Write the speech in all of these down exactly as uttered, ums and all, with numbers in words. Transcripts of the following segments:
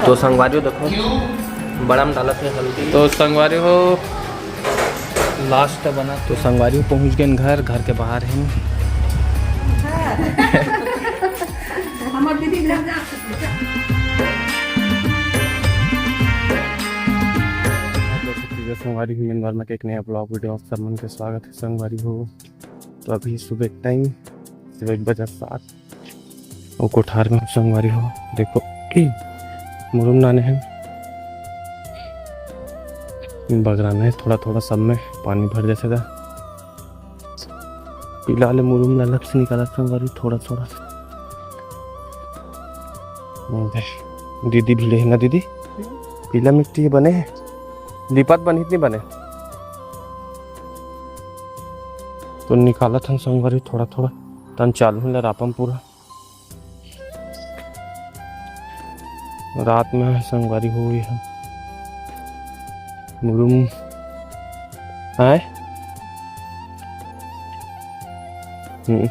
तो संगवारी हो, देखो, बड़ा में डालत हे हल्दी। तो संगवारी हो, लास्ट बना। तो संगवारी हो, पहुँच गए घर, घर के बाहर हैं। हमार दीदी घर जा। जैसे कि जय संगवारी हो, मैं वर्मा के एक नया ब्लॉग वीडियो आप सब मन के स्वागत है संगवारी हो। तो अभी सुबह टाइम, सुबह एक बजा सात, वो कोठार में संगवारी हो, देखो, मुरुम लाने हैं, बगराना है थोड़ा थोड़ा, सब में पानी भर जैसे था। पीला वाले मुरुम ला अलग से निकाला संगवारी, थोड़ा थोड़ा। ये दे, दीदी भी ले ना दीदी, पीला मिट्टी बने है, दीपक बनी इतनी बने। तो निकालत हन संगवारी थोड़ा थोड़ा, तन चालू होला रापम पूरा। रात में संगवारी हो गई है मुरुम। आए? हम्म।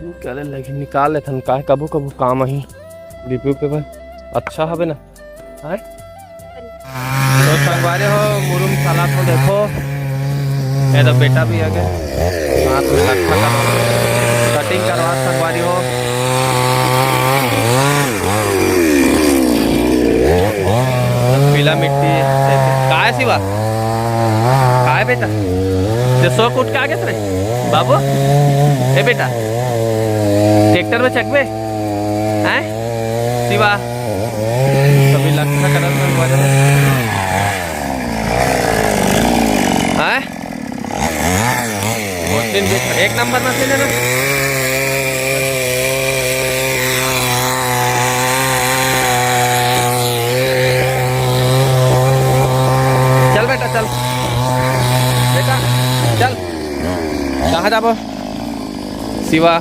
निकाले लगी, निकाल लेथन, काहे कभू कभू काम आही। बीपी पेपर अच्छा हवे ना? हैं? तो संगवारी हो, मुरुम चलात हो, देखो, ये तो बेटा भी आ गया, हाथ में लट्ठा का कटिंग करवा संगवारी हो। पीला मिट्टी, काय शिवा? काय बेटा? ते सो उठ के आ गए रे बाबू? ए बेटा, ट्रैक्टर में चकबे? हैं? शिवा, कभी लगता करत ना हुआ जरा। हैं? मशीन भी एक नंबर मशीन है ना। चल बेटा, चल। बेटा, चल। कहाँ जाबो? शिवा।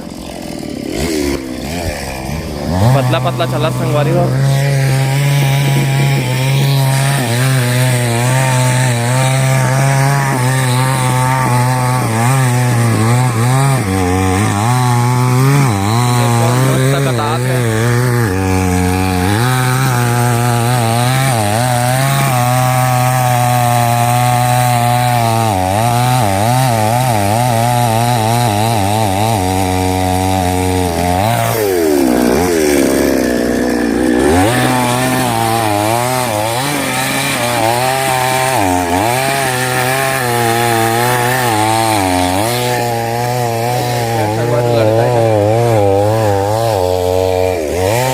पतला पतला चला संगवारी हो। मस्त कतात है।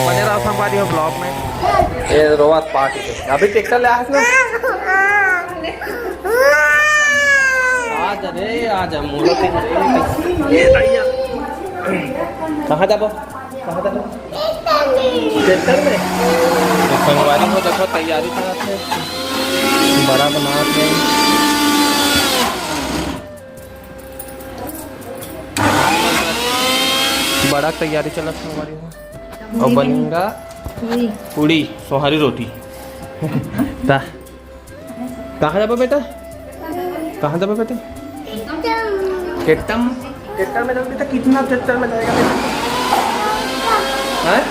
बने रहो संगवारी हो ब्लॉग में। ये रोवा पार्टी के। अभी ट्रैक्टर ले आस ना। आ जा रे, आ जा, मुड़ा ते रे। ये भैया। कहाँ जाबो? कहाँ जाबो? ट्रैक्टर में। तो संगवारी हो देखो, तैयारी करत है, बड़ा बनात है। बड़ा तैयारी चलत संगवारी हो। और बनेगा पूड़ी। पूड़ी, सोहारी रोटी। ता, कहाँ जाबो बेटा? कहाँ जाबो बेटा? टेट्टम। टेट्टम में जाओ बेटा, कितना टेट्टम में जाएगा बेटा? हैं?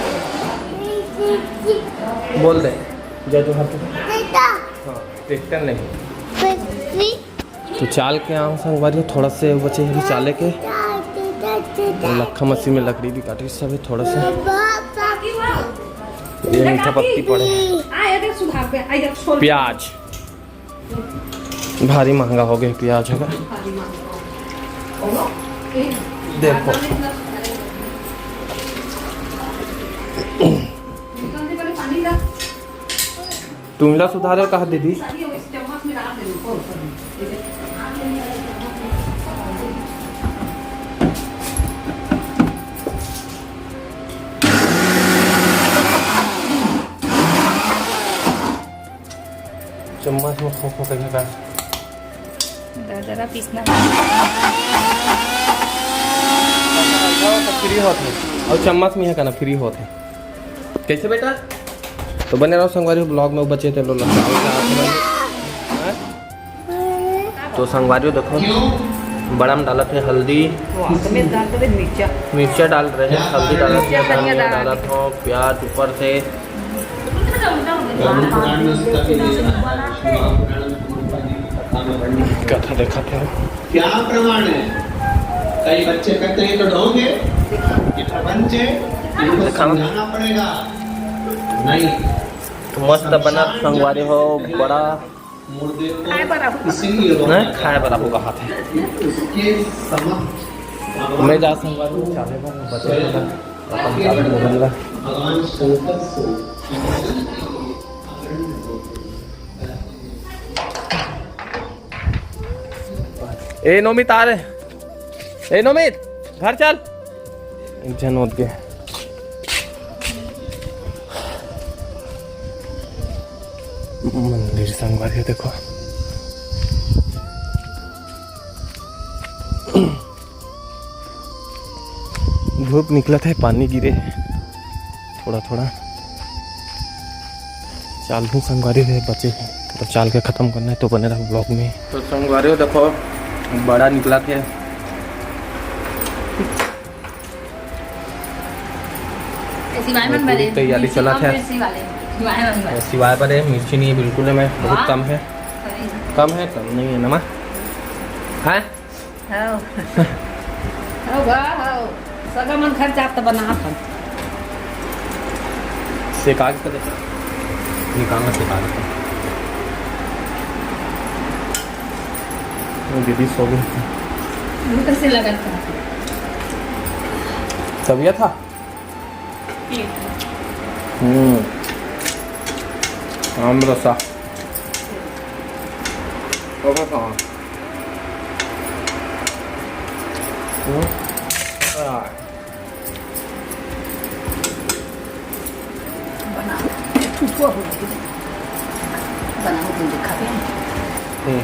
बोल दे, जय जोहार के। हाँ, टेट्टम नहीं। तो चाल के आऊँ संगवारी, थोड़ा से बचे अभी चाले के। लखा मशीन में लकड़ी भी काटे सब है थोड़ा सा। ये मीठा पत्ती पड़े। प्याज भारी महंगा हो गया, प्याज है ना। देखो। तुमला सुधारे कहा दीदी? चम्मच में खो खो करके का। दरदरा पीसना। फ्री होत है। और चम्मच में है का ना, फ्री होत है। कैसे बेटा? तो बने रहो संगवारी ब्लॉग में, बचे ते लो लगा। हाँ? तो संगवारी देखो, बड़ा में डालत हे हल्दी, वाह, तो मैं डाल देबे मिर्चा। मिर्चा डाल रहे हैं, हल्दी डालत हे, मिर्चा, धनिया धनिया डाल। डालत हो, प्याज ऊपर से। कथा देखत हे। क्या प्रमाण है? कई बच्चे कहते हैं तो ढोंगे, ये प्रपंच है, इनको दिखाओ। समझाना पड़ेगा। नहीं। तो मस्त बनत संगवारी हो, बड़ा मुर्दे को खाए बर आबो। इसीलिए वो नहीं, खाए बर आबो कहाथे। उसके समक्ष मैं जा संगवारी हो, चाले बर बचे स्वयं वाला अपन चाले बर। भगवान शंकर से ए नोमित, आ रे। ए नोमित, घर चल। एक झन होत गे। मंदिर संगवारी हो, देखो। धूप निकलत हे, पानी गिरे हे थोड़ा थोड़ा। चाल भी संगवारी हो बचे हे, तो चाल के खतम करना हे, तो बने रहो vlog में। तो संगवारी हो देखो, बड़ा निकलत हे। ए, सिवाय मन पूरी बरे, तैयारी मिर्ची चलत कम हे। हे, सिवाय ले, सिवाय मन बरे। ए, सिवाय बरे, मिर्ची नहीं है बिल्कुल, एमे बहुत वाह। कम है। सही। कम है, कम नहीं है नमक। है? हव। हव, वाह, हव। सगा मन घर जात त बनात हन। सेका के तो देखा। निकालना सेका के। वो दीदी सो गई। वो कैसे लगा था? तबीयत था? हम्म। आम रसा। ओके, हाँ। हम्म। आ। बना। बनाओ, तुम दिखा दे। हम्म।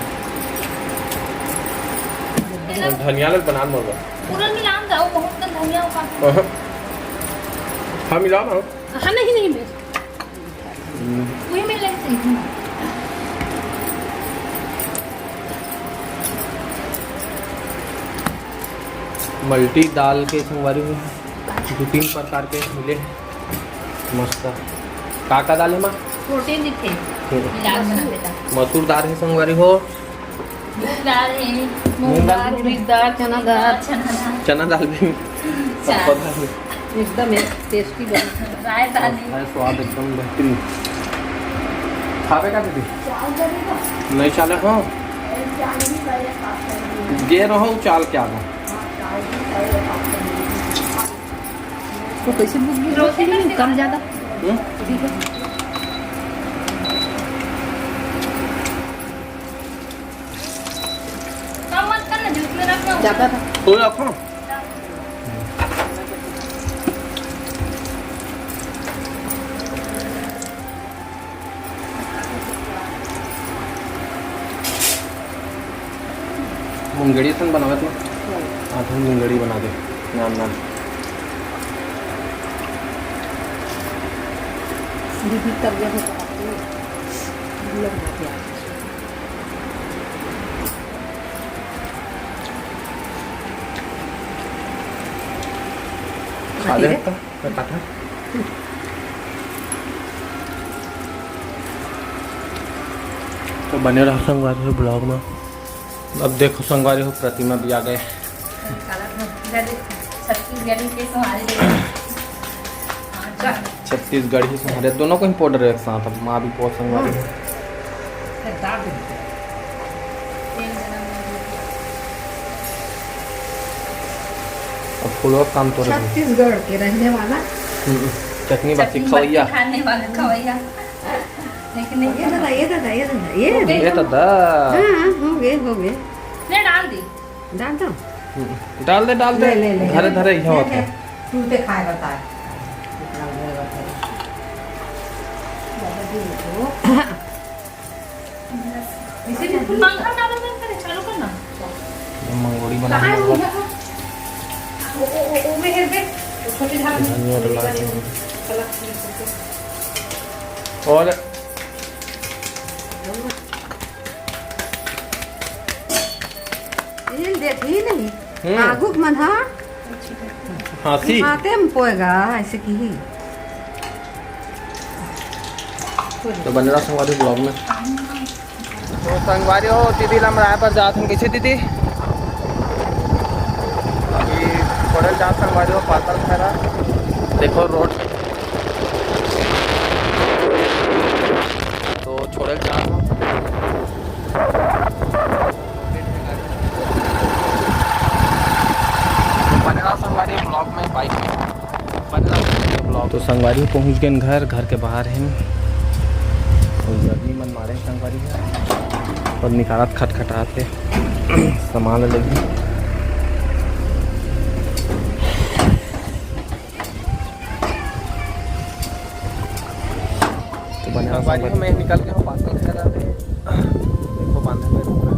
धनिया ले बना मोर बर। पूरा मिलान जाओ, बहुत तो धनिया का। अहं। हाँ, मिला ना। हाँ, नहीं, नहीं, मैं हम्म। वही मिल रहे थे। मल्टी दाल के संगवारी हो, दो तीन प्रकार के मिले। मस्त। का का दाल है माँ? प्रोटीन दिथे। हम्म। इलाज बना बेटा। मसूर दाल है संगवारी हो। मूंग दाल है। मूंग दाल, उड़द दाल, चना दाल। चना दाल। चना दाल भी। चार। सबका दाल। एकदम एक टेस्टी बना। रायता नहीं। है स्वाद एकदम बेहतरीन। खावे का दीदी? नहीं चाले हो? गे रहो चाल क्या दो? तो कैसे बुक बुक रखी नहीं, कम ज्यादा? हम्म? ठीक है। कम मत करना, जूस में रखना। ज्यादा था। तो रखो। मुंगेड़ी सन बनावत ना। हम्म। आधुन मुंगेड़ी बना दे, नान नान। दीदी तब ये होता है, लग जाते हैं। खा ले। मैं काटा। तो बने रहो संगवारी हो vlog में। अब देखो संगवारी हो, प्रतिमा भी आ गए। छत्तीसगढ़ी के सहारे। छत्तीसगढ़ी सहारे दोनों को ही पाउडर एक साथ। अब माँ भी पहुँच संगवारी हो। अब फुलवा काम तो रहे। छत्तीसगढ़ के रहने वाला। हम्म, चटनी बाटी चटनी खवैया। बाटी खाने वाला खवैया। लेकिन नहीं ये दादा, ये दादा, ये दादा, ये हो गए ये तो दा। हाँ, हाँ, हो गए, हो गए। नहीं, डाल दी। डाल दो। हम्म, डाल दे, डाल दे। ले, ले, ले, धरे, ले। धरे, यहाँ ले, होते। ले। तू ते खाए बता। इतना बड़ा बता। दादा जी, देखो। इसे बिल्कुल पंखा चालू मत करे, चालू कर ना। ये मंगोड़ी बना कहाँ है हुआ। वो? वो, वो, वो में हेर दे। वो छोटी झाड़ में। धनिया डला दे। और ये देख ही नहीं। हम्म। आगू के मन हा हाँसी। हाथे में पोएगा, ऐसे की ही। तो बने रहा संगवारी ब्लॉग में। तो संगवारी हो, दीदी ला मराए बर जात हन। कैसे दीदी? अभी छोड़े ल जात संगवारी हो, पातल खैरा। देखो रोड। तो छोड़े ल जात हन। बने रहा संगवारी ब्लॉग में, बाइक में। बने रहा संगवारी ब्लॉग। तो संगवारी पहुंच गए घर, घर के बाहर हैं। और गर्मी मन मारे हैं संगवारी है। और निकालत खटखटात है। सामान लगी। तो बने रहा संगवारी संगवारी। मैं निकल के हूँ पातल खैरा में। देखो बांधे में रुकना।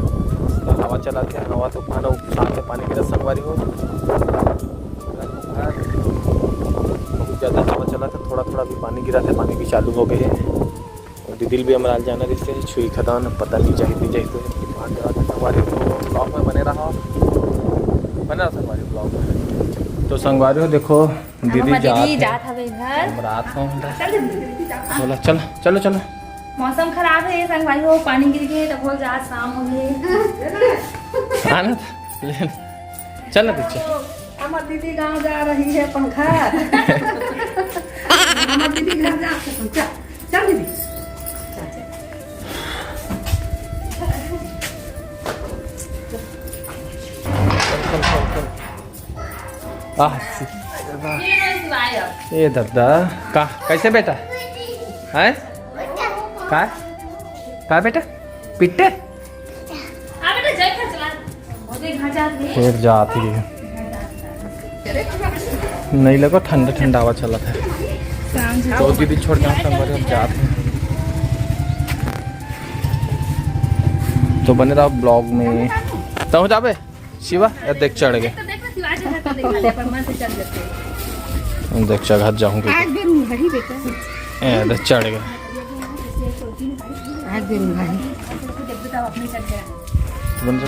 हवा चला थे, हवा तूफान और साथ में पानी गिरा संगवारी हो। बहुत ज़्यादा हवा चला था, थोड़ा थोड़ा भी पानी गिरा था, पानी भी चालू हो गए है। और दीदी ल भी हमराल जाना रिहिसे छुई खदान, पता नहीं जाही नहीं जाही। तो बाहर जात संगवारी हो, ब्लॉग में बने रहा, बने रहा संगवारी ब्लॉग में। तो संगवारी हो देखो, अब दीदी हमर जात दीदी है। जात हवे घर। हम रात में हम चल दीदी। बोला चल, चलो चलो। मौसम खराब है संगवारी हो, पानी गिर के तब हो जात, शाम हो गए। आनंद ले। चल ना पीछे। हमार दीदी गांव जा रही है, पंखा। हमार दीदी गांव जा रही है, पंखा। चल दीदी। चल, चल। आह, ए दादा, का, कैसे बेटा? हैं? का? का बेटा? पिट्टे? फिर जात ही। नहीं लगा, ठंडा ठंडा हवा चलत है। तो दीदी छोड़ के हम संगवारी अब जात हैं। तो बने रहा ब्लॉग में। तो हो जाबे शिवा, ए देख चढ़ गए। देख चढ़त जाहूँ। ए देख चढ़ गए। आज दिन भाई। बन जा।